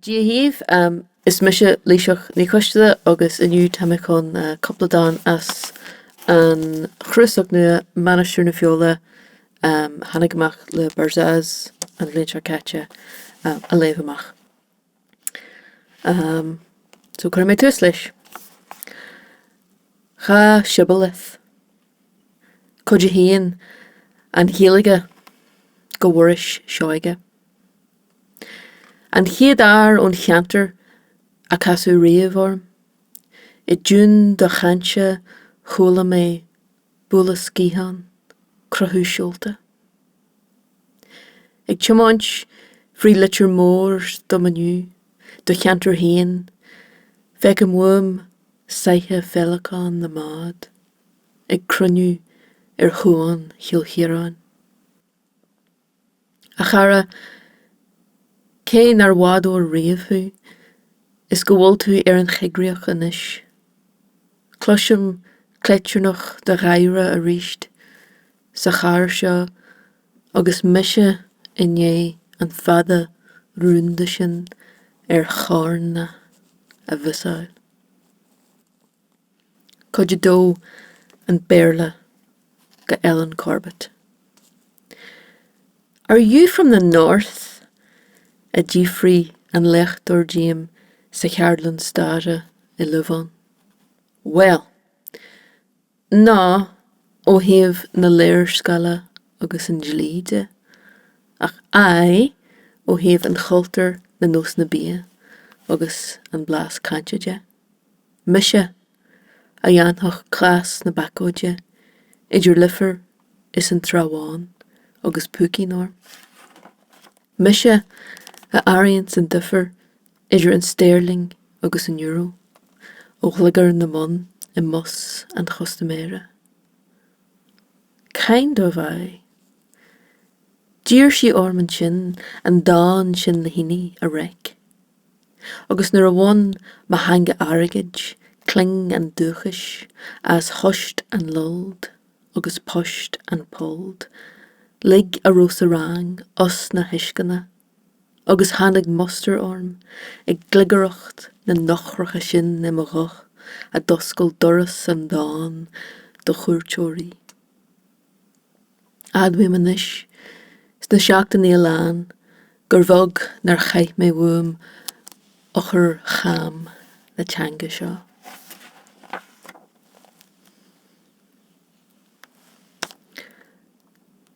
Dia dhaoibh, is mise Laoighseach Ní Choisteala agus inniu tá mé chun cúpla dán as an chnuasach nua Mainistir na Feola a tháinig amach le Barzaz an bhliain seo caite a léamh amach. So cuirfidh mé tús leis. 2 Shibboleth. Cuid 1, An Ghaeilge go Mhuiris Seoige. An chéad fhear ón cheantar a casadh riamh orm, i dtiúin do chainte chuala mé bualadh sciathán, croitheadh seolta. Ag tiomáint fríd Leitir Móir dom inniu, do cheantar féin, feicim uaim saithe féileacán na mbád ag cruinniú ar chuan Chill Chiaráin. A chara, cé nár bhádóir riamh thú, is go bhfuil tú ar an choigríoch anois, cloisim cleitearnach do gháire aríst sa charr seo agus mise i ndiaidh an fada rúnda sin ar Chárna a mhiosáil. Cuid 2, An Béarla go Ellen Corbett. Are you from the north? a d'fhiafraigh an léachtóir díom sa cheardlann staire i Louvain. Bhuel, ná ó thaobh na léarscáile agus an dlí de, ach aye ó thaobh an chultúir, na nósanna bia agus an blas cainte de. Mise, a dhéanfadh cleas na bacóide idir Leifear is an Trá Bháin agus púicín orm. Mise a airíonns an difear idir an steirling agus an euro ó ghliogar na mbonn i mbus an chustaiméara. Kind of aye. D'iarr sí orm ansin an dán sin le Heaney a reic. Agus nuair a bhain mo theanga airgid cling an dúchais as hoist an luld agus post an pulled, lig a raibh sa rang osna thuisceana agus tháinig mustar orm ag gliogaireacht na n-eochracha sin i mo ghuth a d'oscail doras an dáin do chuairteoirí. Admhaím anois, sna seachtainí a lean, gur bheag nár chaith mé uaim eochair cham na teanga seo.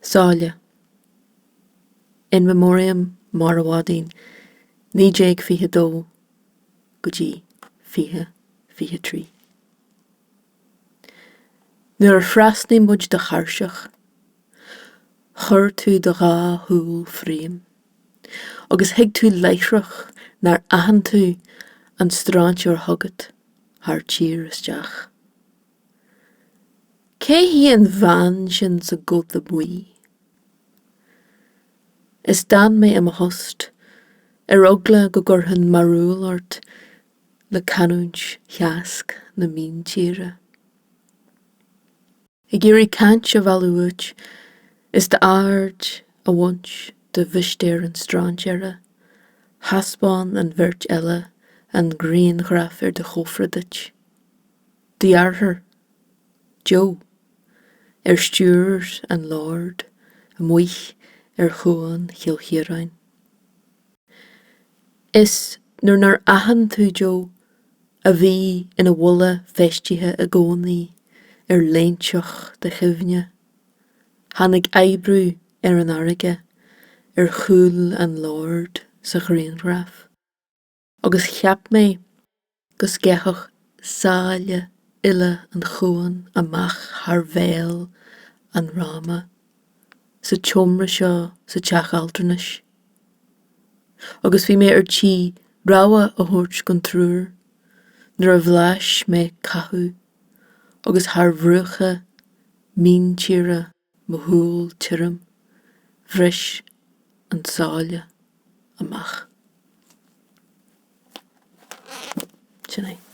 Sáile. In Memoriam Máire Mhaidín, 1922 go dtí 2023. Nuair a thrasnaigh muid do thairseach, chuir tú do dhá shúil fríom, agus thuig tú láithreach nár aithin tú an strainséir chugat thar tír isteach. Cé hí an bhean sin sa gcóta buí? Is d'fhan mé i mo thost, ar eagla go gcuirfinn mearbhall ort le canúint sheasc na míntíre. Ag iarraidh caint a mhealladh uait is d'aird a bhaint de mhistéir an strainséara, thaispeáin an bheirt eile an grianghraf ar do chófra duit. Do dheartháir, Joe, ar stiúir an Lord amuigh ar chuan Chill Chiaráin. Is nuair nár aithin tú Joe, a bhí ina bhulla feistithe i gcónaí ar léinteach do chuimhne, tháinig oibriú ar an fharraige ar chúl an Lord sa ghrianghraf, agus cheap mé go sceithfeadh sáile uile an chuain amach thar bhéal an fhráma sa tseomra seo sa teach altranais. Agus bhí mé ar tí rabhadh a thabhairt don triúr nuair a bhlais mé cathú agus thar bhruacha míntíre mo shúl tirim, bhris an tsáile amach. Sin é.